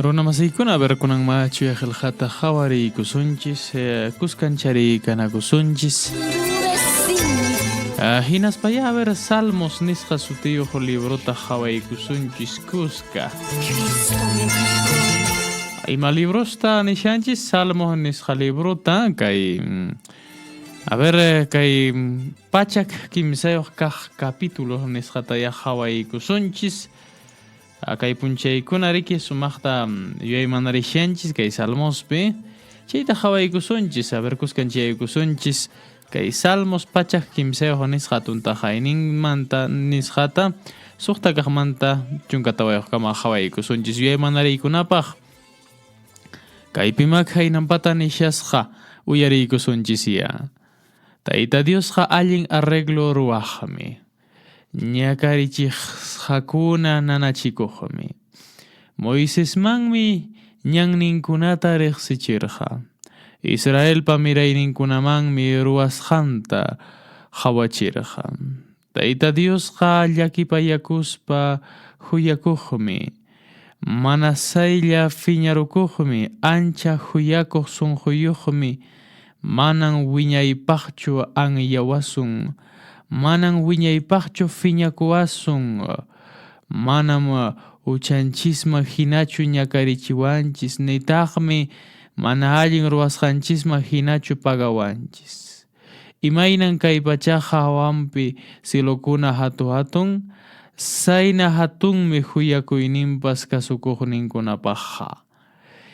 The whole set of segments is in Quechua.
Runa masiykuna, a ver kunanma chuya qillqata qhawariykusunchis, kuskanchariykanakusunchis. Hinaspayá, a ver, Salmos nisqa sutiyuq librota qhawaykusunchis kuska. Ima librosta nishanchis? Salmos nisqa librota kay a ver kay 103 kaq capítulo nisqatayá qhawaykusunchis. Kay punchaykuna riki sumaqta yuyaymanarishanchis kay Salmospi. Chayta qhawaykusunchis, a ver kuskanchaykusunchis kay Salmos 103 nisqa tuntaqayninmanta nisqata 6 kaqmanta 14kama qhawaykusunchis yuyaymanariykunapaq. Kaypima khaynanpata nishasqa uyariykusunchis ya. Tayta Diosqa allin arreglo ruwaqmi. Ñakarichiqsqakuna nanachikuqmi. Moisesmanmi ñanninkunata riqsichirqa. Israelpa mirayninkunamanmi ruwasqanta qawachirqa. Tayta Diosqa llakipayakuspa huyakuqmi, mana saylla phiñarukuqmi, ancha huyakuq sunquyuqmi, manan wiñaypaqchu anyawasun, manan wiñaypaqchu phiñakuwasun, manam huchanchisman hinachu ñakarichiwanchis, nitaqmi mana allin ruwasqanchisman hinachu pagawanchis. Imaynan kay pachaqa hawanpi cielokuna hatu-hatun, sayna hatunmi khuyakuyninpas kasukuqninkunapaqqa.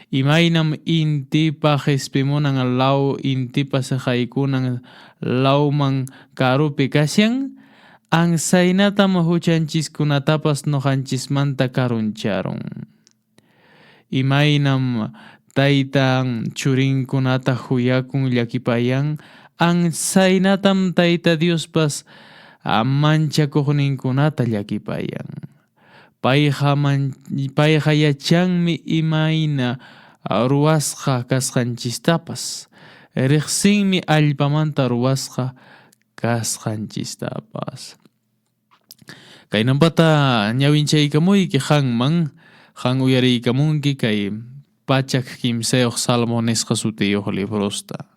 Imaynam intipa qespimunan law intipa seqaykunan lawman karupi kashan, ansaynatam huchanchiskunatapas noqanchismanta karuncharun. Imaynam taytan churinkunata khuyakun llakipayan, ansaynatam Tayta Diospas manchakuqninkunata llakipayan. Payqa yachanmi imayna ruwasqa kasqanchistapas, riqsinmi allpamanta ruwasqa kasqanchistapas. Kaynanpata ñawinchaykamuyki qanman, qan uyariykamunki kay 103 Salmo nisqa sutiyuq librosta.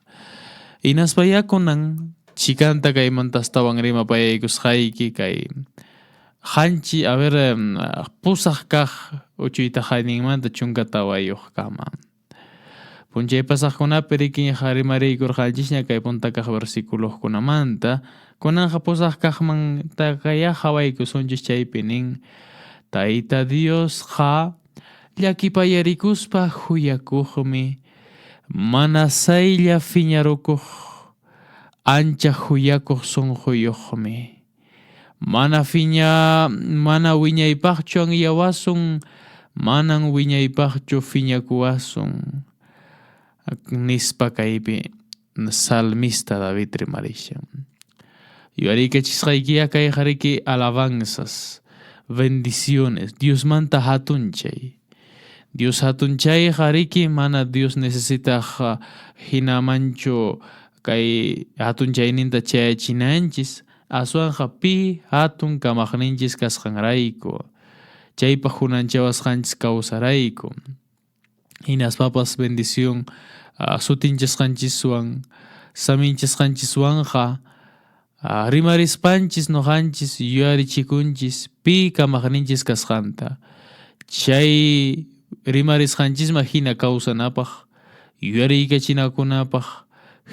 Hinaspayá kunan chikanta kaymanta astawan rimapayaykusqayki kay hanchi, a ver, 8 kaq uchuytaqayninmanta 14 kama. P'unchay pasaqkunapi rikinqa rimariykurqanchisña kay punta kaq versiculokunamanta. Kunanqa 8 kaqmantaqayá qhawaykusunchis chaypi nin, Tayta Diosqa llakipayarikuspa khuyakuqmi, mana saylla phiñarukuq, ancha khuyakuq sunquyuqmi. Mana phiña, mana wiñaypaqchu anyawasun, manan wiñaypaqchu phiñakuwasun, nispa kaypi salmista David rimarishan. Yuyariykachisqaykiya kayqa riki alabanzas, bendiciones, Diosmanta hatunchay. Dios hatunchayqa riki mana Dios necesitaq hinamanchu kay hatunchayninta chayachinanchis, aswanqa pi hatun kamaqninchis kasqanrayku, chaypaq hunanchawasqanchis kawsarayku. Hinaspapas bendición sutinchasqanchiswan, saminchasqanchiswanqa rimarispanchis noqanchis yuyarichikunchis pi kamaqninchis kasqanta. Chay rimarisqanchisman hina kawsanapaq, yuyariykachinakunapaq,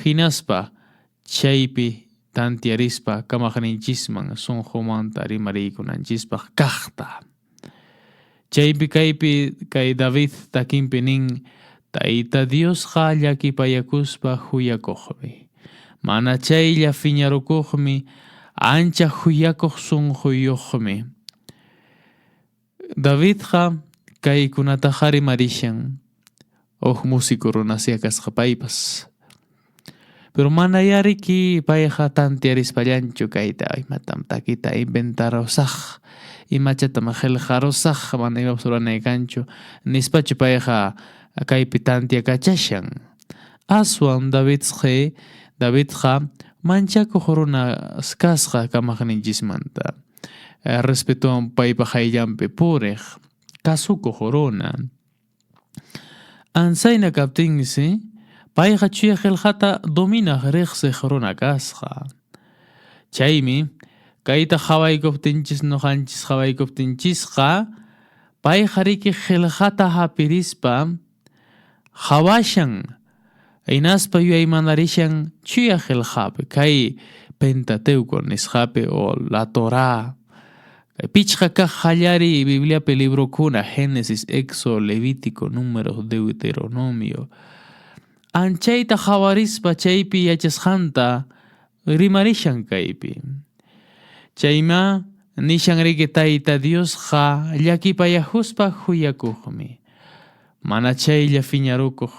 hinaspa chaypi tantiarispa kamaqninchisman sunqumanta rimariykunanchispaq kaqta. Chaypi kaypi kay David takinpi nin, Tayta Diosqa llakipayakuspa khuyakuqmi, mana chaylla phiñarukuqmi, ancha khuyakuq sunquyuqmi. Davidqa kaykunataqa rimarishan, huk músico runasya kasqa paypas. Pero manayá riki payqa tantiarispallanchu kayta imatam takita inventarusaq, imachatam qillqarusaq, mana imapas ruranay kanchu nispachu payqa kaypi tantiakachashan. Aswan Davidqa Davidqa manchakuq runa kasqa kamaqninchismanta. Respetowan paypa qayllanpi puriq, kasukuq runa. Ansayna kaptinsi, payqa chuya qillqata dominaq riqsiq runa kasqa. Chaymi, kayta qhawaykuptinchis nuqanchis qhawaykuptinchisqa, payqa riki qillqata hapirispa qhawashan, hinaspa yuyaymanarishan chuya qillqapi, kay Pentateuco nisqapi o la Torá. Pichqa kaq qallariy Bibliapi librokuna, Génesis, Éxodo, Levítico, Números, Deuteronomio. Anchayta qhawarispa chaypi yachasqanta rimarishan kaypi. Chayma nishan riki Tayta Diosqa llakipayahuspa huyakuqmi. Mana chaylla phiñarukuq.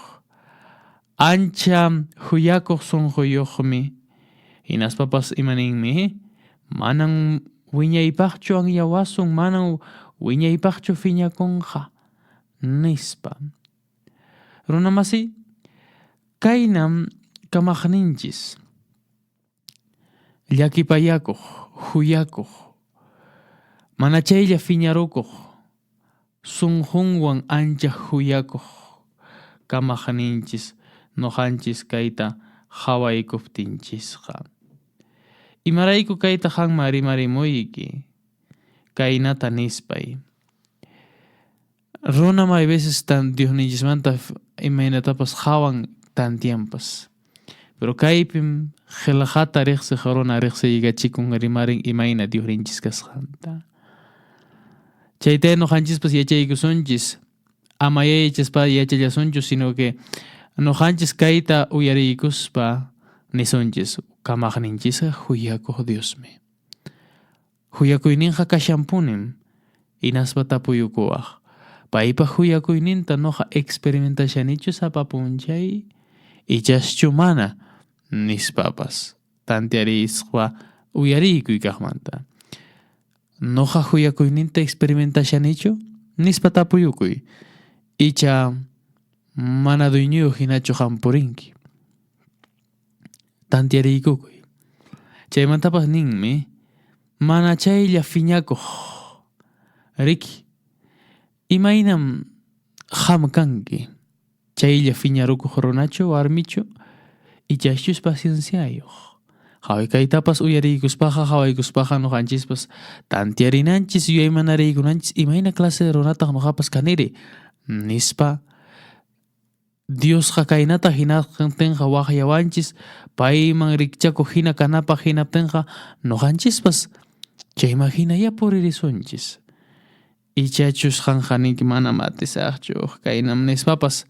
Ancha huyakuq sunquyuqmi. Hinaspapas imaninmi? Manan wiñaypaqchu anyawasun, manan wiñaypaqchu phiñakunqa, nispa. Runamasiy, kaynam kamaqninchis. Llakipayakuq, huyakuq, mana chaylla phiñarukuq, sunqunwan ancha huyakuq kamaqninchis nuqanchis kayta qhawaykuptinchisqa. Imarayku kayta qanman rimarimuyki? Kaynata nispay. Runam hay veces tan Diosninchismanta imaynatapas qhawan tantianpas. Pero kaypim qillqata riqsiq runa riqsiykachikun rimarin imayna Diosninchis kasqanta. Chayta nuqanchispas yachaykusunchis. Ama yachaspa yachallasunchu, sino que nuqanchis kayta uyariykuspa nisunchis, kamaqninchisqa huyakuq Diosmi. Huyakuyninqa kashanpunim, hinaspa tapuyukuwaq, Paypa huyakuyninta noqa experimentashanichu sapa p'unchay? Ichaschu mana? Nispapas tantearispa uyariykuy kaqmanta. Noqa huyakuyninta experimentashanichu? Nispa tapuyukuy. Icha mana dueñoyuq hinachu qam purinki. Tanteariykukuy. Chaymantapas ninmi, mana chaylla phiñakuq. Riki, imaynam qam kanki? Chaylla phiñarukuq runachu, warmichu? Ichaschus pacienciayuq. Qhaway kaytapas uyariykuspaqa, qhawaykuspaqa nuqanchispas tantearinanchis, yuyaymanariykunanchis imayna clase de runataq nuqapas kaniri, nispa. Diosqa kaynata hinaptinqa waqyawanchis, payman rikchakuq hina kanapaq hinaptinqa nuqanchispas chayman hinayá puririsunchis. Ichachus qanqa ninki manam atisaqchu kaynam nispapas,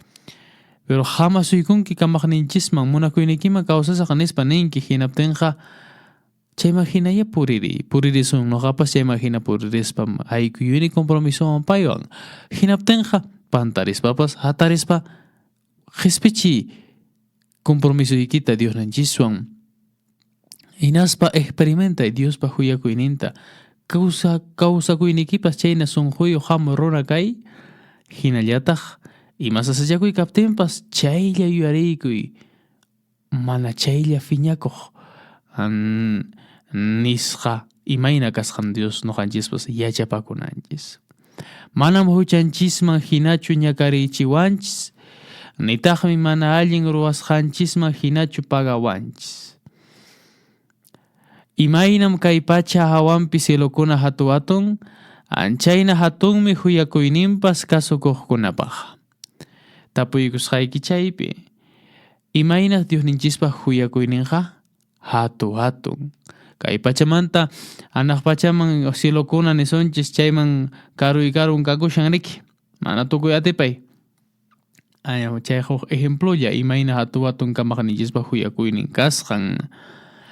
pero hamasuykunki kamaqninchisman munakuynikiman kawsasaq nispa ninki hinaptinqa chayman hinayá puririy, puririsun nuqapas chayman hina puririspam haykuyuni compromisowan paywan. Hinaptinqa pantarispapas hatarispa qispichiy compromisoykita Diosninchiswan. Hinaspa experimentay Diospa huyakuyninta. Kawsa kawsakuynikipas chayna sunquyuq hamuq runa kay, hinallataq ima sasachakuy kaptinpas chaylla yuyariykuy mana chaylla phiñakuq nisqa imayna kasqan Dios nuqanchispas yachapakunanchis. Manam huchanchisman hinachu ñakarichiwanchis, nitaqmi mana allin ruwasqanchisman hinachu pagawanchis. Imaynam kay pacha hawanpi cielokuna hatu-hatun, anchayna hatunmi huyakuyninpas kasukuqkunapaq. Tapuykusqayki chaypi, imaynas Diosninchispa huyakuyninqa? Hatu-hatun. Kay pachamanta hanaq pachaman cielokuna nisunchis chayman karuy-karun kakushan riki. Mana tukuy atipay. Chay huk ejemplolla imayna hatu-hatun kamaqninchispa huyakuynin kasqan.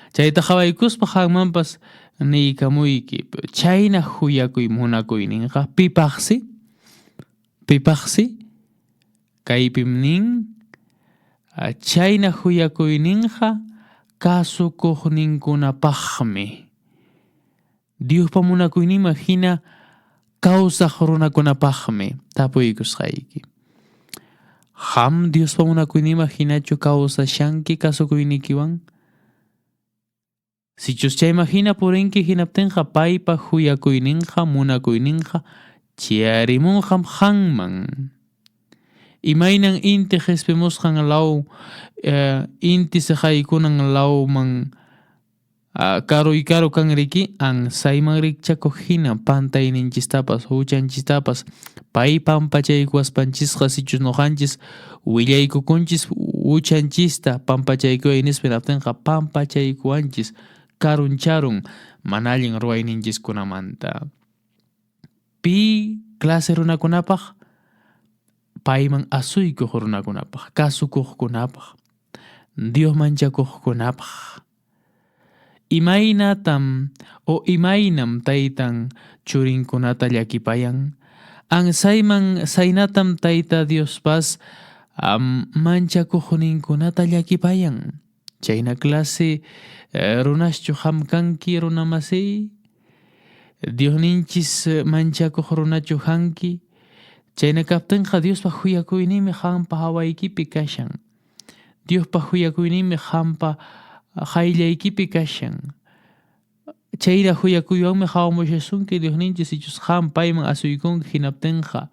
Chayta qhawaykuspa qanmanpas niykamuyki, chayna huyakuy munakuyninqa pipaqsi? Pipaqsi? Kaypim nin, chayna huyakuyninqa kasukuqninkunapaqmi. Diospa munakuyninman hina kawsaq runakunapaqmi tapuykusqayki. Qam Diospa munakuyninman hinachu kawsashanki kasukuynikiwan? Sichus chayman hina purinki hinaptinqa paypa huyakuyninqa munakuyninqa chayarimunqam qanman. Imaynan inti qespimusqan law, inti seqaykunan lawman karuy karu kan riki, ansayman rikchakuq hina pantayninchistapas, huchanchistapas pay pampachaykuwaspanchisqa sichus noqanchis willaykukunchis huchanchista pampachaykuway nispa hinaptinqa pampachaykuwanchis karuncharun mana allin ruwayninchiskunamanta. Pi clase runakunapaq? Payman asuykuq runakunapaq, kasukuqkunapaq, Dios manchakuqkunapaq. Imaynatam o imaynam taytan churinkunata llakipayan? Ansayman saynatam Tayta Diospas manchakuqninkunata llakipayan. Chayna clase runaschu qam kanki runamasiy? Diosninchis manchakuq runachu kanki? Chayna kaptinqa Diospa khuyakuyninmi qampa hawaykipi kashan. Diospa khuyakuyninmi qampa qayllaykipi kashan. Chayna khuyakuywanmi qhawamushasunki Diosninchis sichus qam payman asuykunki hinaptinqa.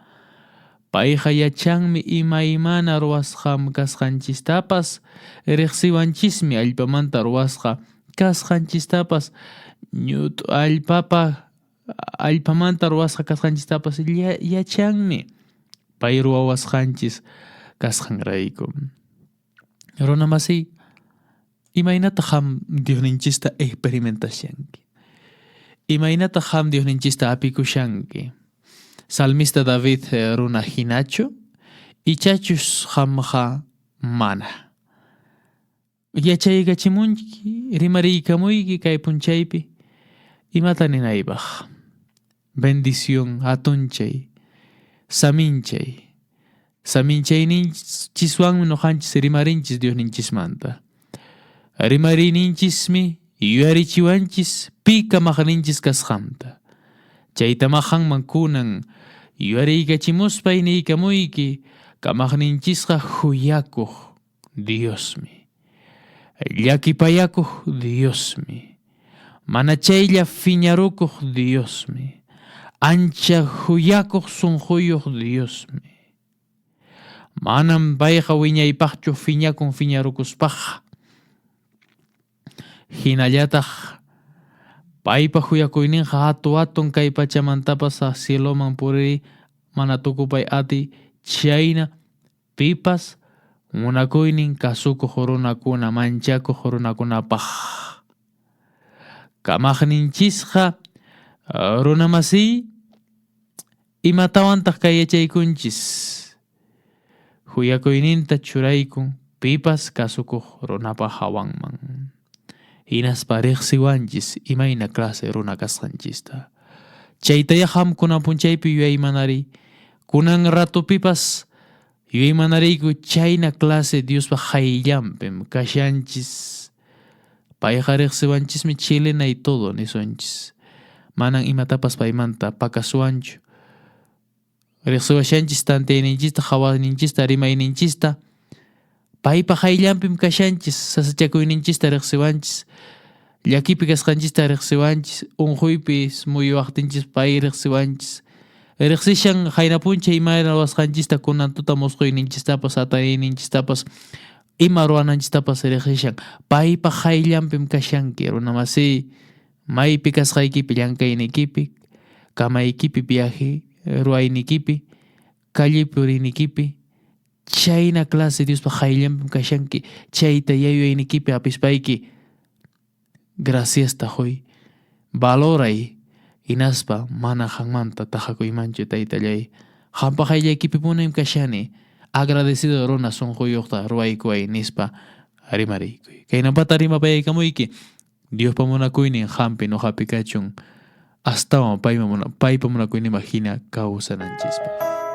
Payqa yachanmi imaymana ruwasqam kasqanchistapas, riqsiwanchismi allpamanta ruwasqa kasqanchistapas, ñut'u allpapa allpamanta ruwasqa kasqanchistapas yachanmi pay ruwawasqanchis kasqanrayku. Runa masiy, imaynata qam Diosninchista experimentashanki? Imaynata qam Diosninchista apikushanki? Salmista David runa hinachu? Ichachus qamqa mana. Yachaykachimunki, rimariykamuyki kay punchaypi, imata ninaypaq? Bendición, hatunchay, saminchay. Saminchayninchiswanmi noqanchis rimarinchis Diosninchismanta. Rimariyninchismi yuyarichiwanchis pi kamaqninchis kasqanta. Chaytamá qanman kunan yuyariykachimuspay niykamuyki, kamaqninchisqa khuyakuq Diosmi. Llakipayakuq Diosmi. Mana chaylla phiñarukuq Diosmi. Ancha khuyakuq sunquyuq Diosmi. Manam payqa wiñaypaqchu phiñakun phiñarukuspaqqa. Hinallataq paypa khuyakuyninqa hatu-hatun kay pachamantapas cieloman puririy mana tukupay atiy chayna pipas munakuynin kasukuq runakuna manchakuq runakunapaq. Kamaqninchisqa runamasiy, imatawantaq kay yachaykunchis? Khuyakuyninta churaykun pipas kasukuq runapa hawanman. Hinaspa riqsiwanchis imayna clase runa kasqanchista. Chaytayá qamkuna punchaypi yuyaymanariy. Kunan ratopipas yuyaymanariyku chayna clase Diospa qayllanpim kashanchis. Payqa riqsiwanchismi chilena y todo nisunchis. Manan imatapas paymanta pakasuwanchu. Riqsiwashanchis tantiyayninchista, qhawayninchista, rimayninchista. Paypa qayllanpim kashanchis, sasachakuyninchista riqsiwanchis, llakipi kasqanchista riqsiwanchis, unquypi muyuwaqtinchis pay riqsiwanchis. Riqsishan qayna p'unchay imayna ruwasqanchista, kunan tuta musquyninchistapas, atariyninchistapas, ima ruwananchistapas riqsishan. Paypa qayllanpim kashanki, runamasiy. Maypi kasqaykipi, llank'aynikipi, kamaykipi, viaje ruwaynikipi, calle puriynikipi, chayna clase Diospa qayllanpim kashanki, chayta yuyaynikipi apispayki graciasta qoy, valoray, hinaspa mana qanmanta taqakuymanchu taytallay. Qampa qayllaykipipunim kashani, agradecido runa sunquyuqta ruwaykuway nispa rimariykuy. Kaynapata rimapayaykamuyki. Diospa munakuynin qampi noqapi kachun, astawan paypa munakuyninman hina kawsananchispaq.